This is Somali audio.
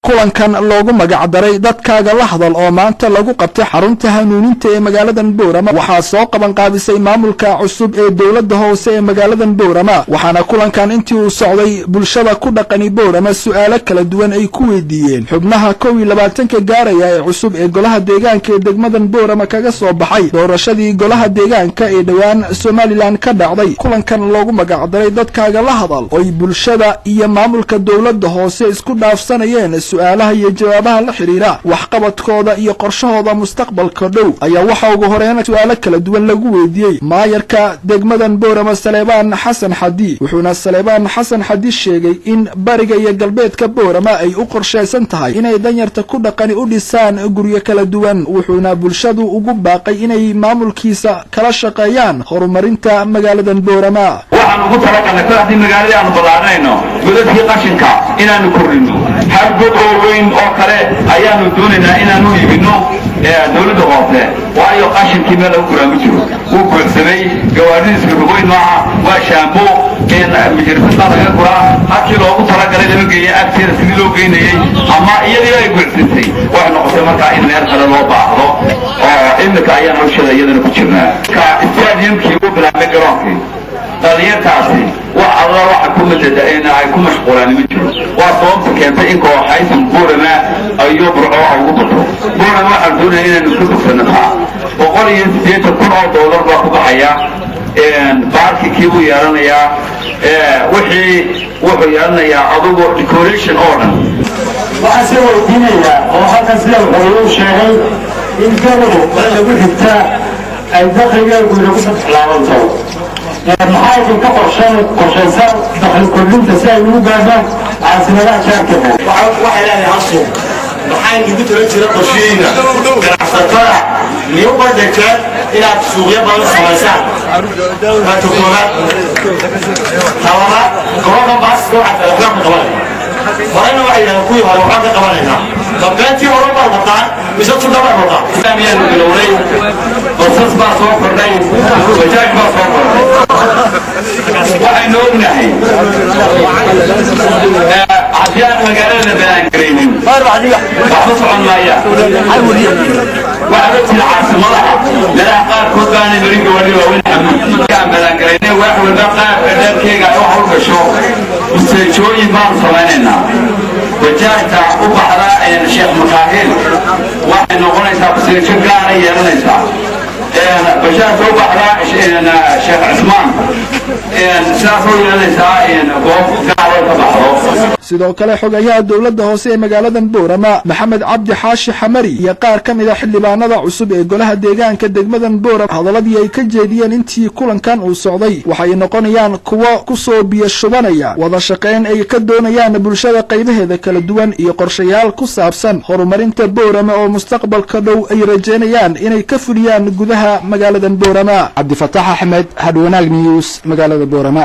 Kulankan loogu magacdaray "Dadkaaga la hadal" oo maanta lagu qabtay xarunta Hanuuninta ee magaaladan Boorama, waxaa soo qaban qaabisay maamulka cusub ee dowladda hoose ee magaaladan Boorama. Waxaana kulankan intii uu socday bulshada ku dhaqani Boorama su'aalo kala duwan ay ku weydiiyeen xubnaha 21-ka gaaraya ee cusub ee golaha deegaanka ee degmadan Boorama kaga soo baxay doorashadii golaha deegaanka ee dhowaan Somaliland ka dhacday. Kulankan loogu magacdaray "Dadkaaga la hadal" oy bulshada iyo maamulka dowladda hoose isku dhaafsanayeen su-aalaha iyo jawaabaha la xidhiira waxqabadkooda iyo qorshahooda mustaqbalka dhow, ayaa waxaa ugu horeyn su-aalo kala duwan lagu weydiiyey maayarka degmadan Boorama, Saleebaan Xasan Xadi. Wuxuuna Saleebaan Xasan Xadi sheegay in bariga iyo galbeedka Boorama ay u qorshaysan tahay inay danyarta ku dhaqani u dhisaan guryo kala duwan. Wuxuuna bulshadu ugu baaqay inay maamulkiisa kala shaqeeyaan horumarinta magaaladan Boorama. Waxaan ugu talagalnay, kol haddii magaaladii aanu ballaarnayno, godadkii qashinka inaanu kordhinno. Hal god oo weyn oo kale ayaanu doonaynaa inaanu iibinno dawladda hoose, waayo qashinkii meel lagu guraa ma jiro, wuu buuxsamay. Gawaaridiiska rugoyn maaha, waa shaambo, mijirfad baa laga guraa. Halkii loogu talagalay lama geeya agteeda sidii loo geynayey ama iyadii ay buuxsantay. Waxay noqotay markaa in meel kale loo baahdo, oo imika ayaan hawshada iyadana ku jirnaa. Stadiumkii uu bilaabmay, garoonkii dhalinyartaasi wax alla waxa ku madada in ay ku mashquulaan ma jiro. Waa sababta keentay in kooxaysan Buurama iyo Burco ugu bato. Buurama waxaan doonaya inaanu ka bogsano taa. $180,000 baa ku baxaya. Parking-kii buu yeelanayaa, wixii wuxuu yeelanayaa adugu decoration oo dhan. Waxaan sii weydiinayaa oo halkan sida wuxuu sheegay in gabadu lagu xigta ay dakhligeegu inagu saddex laabanto. Maxaa idinka qorshaysan dakhli kordhinta si ay ugu gaadhaan caasimadaha jaarkeena? Waxay leedahay hal suuq. Maxaa idigu tala jira qorshihiina ganacsatada niu bandhigteen inaad suuqyo badan samaysaan? Waa ta koobaad. Ta labaad, garoonkan baaska waxaa waxbaan ka qabanayna. Horena waxay yidhahdeen kuwii hore waxbaan ka qabanaynaa. Ma beentii hore baad wataan mise tudha baad wataan? Miyaanu bilowday, basas baa soo kordhay, bajaaj baa soo kordhay. Waxaynu ognahay haddii aan magaalada la balaangaraynin, waxba socon maayaan. Waxaad ogtihi caasimadaha meelaha qaarkood baanay marin gawaadhi waaweyn xamuud. Aan balaangaraynay, wax walba qaabka dharkeega ay u hawlgasho, useejooyin baanu samaynaynaa. Bajaajta u baxda Sheekh Makaahil waxay noqonaysaa useejo gaara yeelanaysaa. Bajaajta u baxda Sheekh Cismaan sidaasoo yeelanaysaa goob gaaroo ka baxdo. Sidoo kale, xogayaha dowladda hoose ee magaaladan Boorama, Maxamed Cabdi Xaashi Xamari, iyo qaar ka mid a xildhibaanada cusub ee golaha deegaanka degmadan Boorama, hadaladii ay ka jeediyeen intii kulankan uu socday waxay noqonayaan kuwo kusoo biyo shubanaya wada shaqayn ay ka doonayaan bulshada qaybaheeda kala duwan iyo qorshayaal ku saabsan horumarinta Boorama oo mustaqbalka dhow ay rajaynayaan inay ka fuliyaan gudaha magaaladan Boorama. Cabdifataax Axmed, Hadhwanaag News, magaalada Boorama.